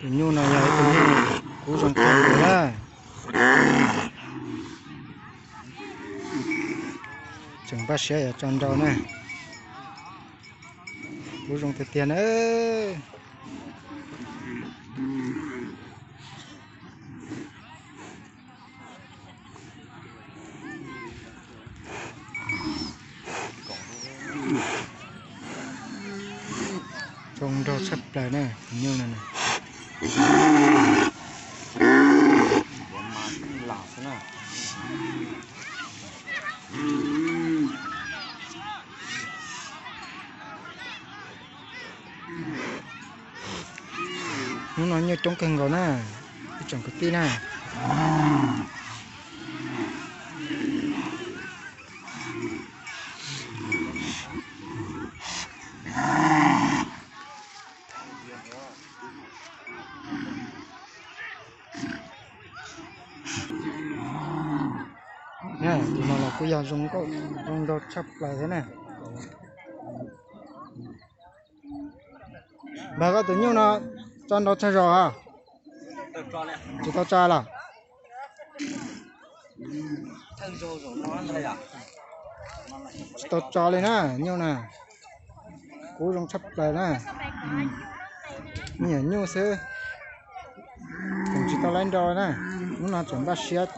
Tus nyuj no yog ib tug nyuj kub zoo kawg nkaus na. Tseem npaj siab yuav tso nrau na. Kub zoo tiag tiag na. Zoo nraug tshaj plaws na, tus nyuj no na. Hnub no nyuj coob kawg nkaus na, ib tsoom kwv tij na. Tus no los kuj yog zoo nkauj zoo nraug tshaj plaws thiab na. Npawg, koj tus nyuj no tso nrau tsawg zaus? Tsis tau tso los? Tsis tau tso li na, nyuj na. Kub zoo tshaj plaws na. Me nyuam nyuj xwb, tseem tsis tau laib nrau na. Hnub no tseem npaj siab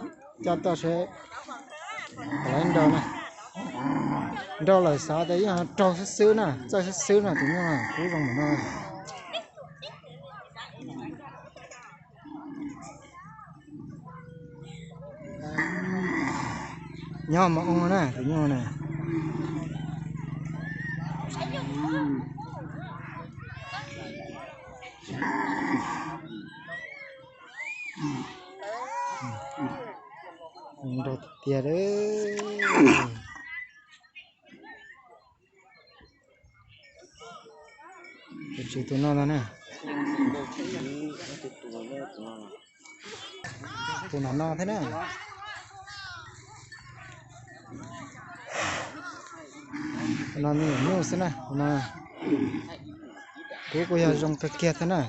coj tuaj seb puas laib nrau na. Nrau lawm xav tias yeej raug xwb xwb na, txawj xwb xwb na, tus nyuj no kub zoo npaum no. Nyob mos oo na, tus nyuj na. Nrau tiag tiag. Tus tswv tus no no na. Tus no no thiab na. Tus no me nyuam nyuj xwb na, tus no. Kub kuj yog zoo kawg kiag thiab na.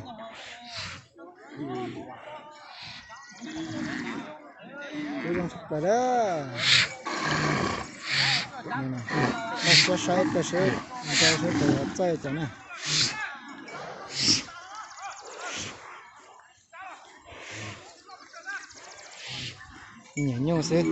Kub zoo tshaj plaws na. Npaj siab saib, npaj siab nrau seb puas txawj cas na. Me nyuam nyuj xwb.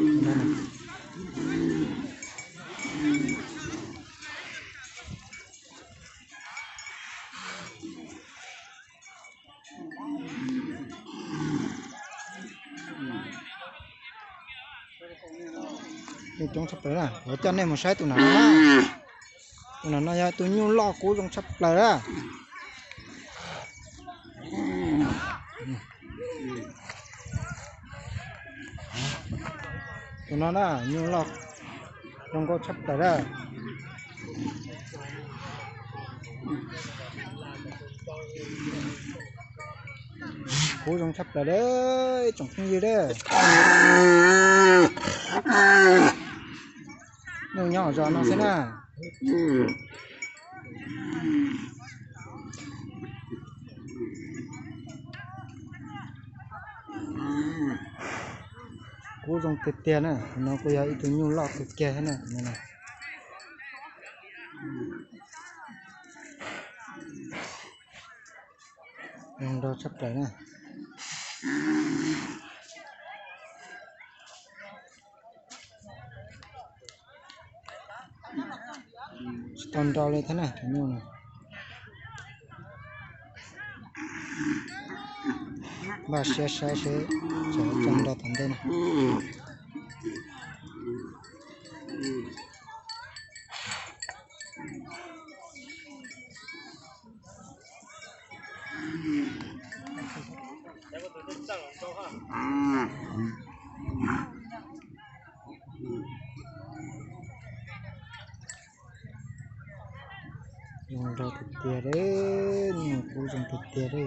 Nyuj coob tshaj plaws na, kuv coj nej mus saib tus no na. Tus no no yog tus nyuj loj kub zoo tshaj plaws na. Tus no na, nyuj loj zoo nkauj tshaj plaws na. Kub zoo tshaj plaws li, ib tsoom phooj ywg li. Nyuj nyob zos no xwb na. Kub zoo tiag tiag na, tus no kuj yog ib tug nyuj loj tiag tiag thiab na. Zoo nraug tshaj plaws na. Tsis tau nrau li thiab na, tus nyuj no. Npaj siab saib seb tseem tso nrau tom ntej na. Zoo nraug tiag tiag li, nyuj kub zoo tiag tiag li.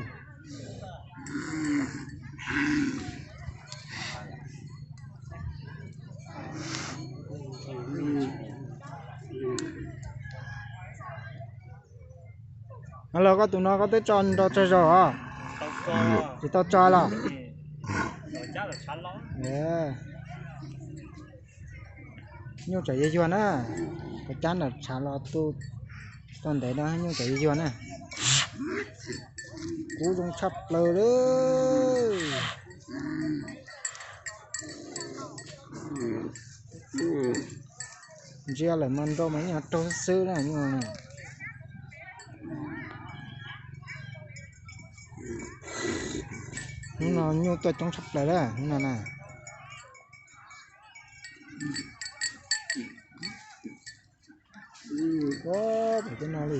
Los koj tus no koj twb tso nrau tsawg zaus os? Tsis tau tso los? Nyuj tseem yuag yuag na. Qhov cab nram tshav los tu tau ntev no nyuj tseem yuag yuag na. Kub zoo tshaj plaws li. Ntsia lawm mas nrau mas ib nyuag raug xwb na nyuj. Hnub no nyuj tuaj coob tshaj plaws lawm hnub no na. Ua, pem tej no li.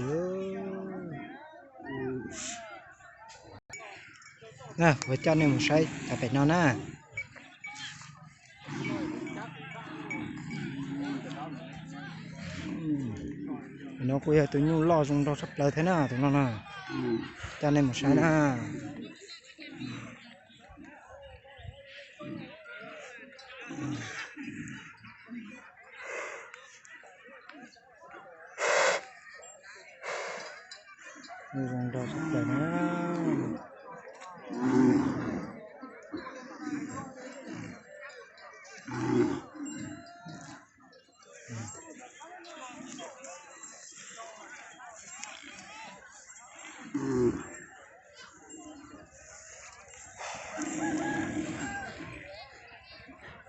Kuv coj nej mus saib tas pem no na. No kuj yog tus nyuj loj zoo nraug tshaj plaws thiab na tus no na. Coj nej mus saib na. Zoo nraug tshaj plaws na.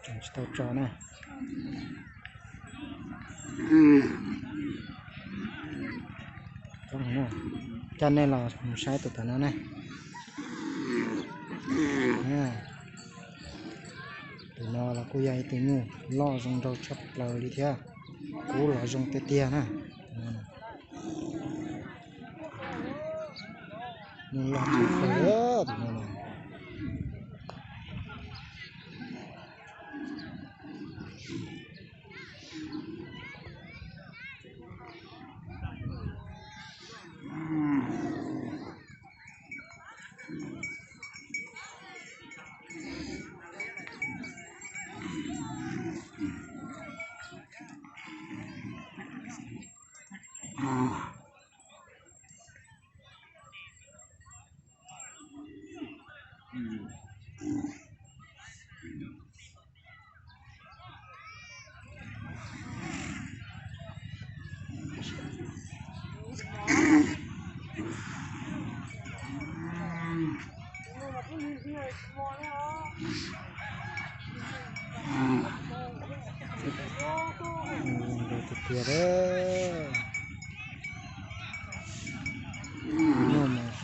Tsis tau tso na. Coj nej los mus saib tus tom no ne. Tus no los kuj yog ib tug nyuj loj zoo nraug tshaj plaws li thiab. Kub los zoo tiag tiag na. Nyuj loj tshaj plaws tus no na. Tiag tiag. Nyuj mas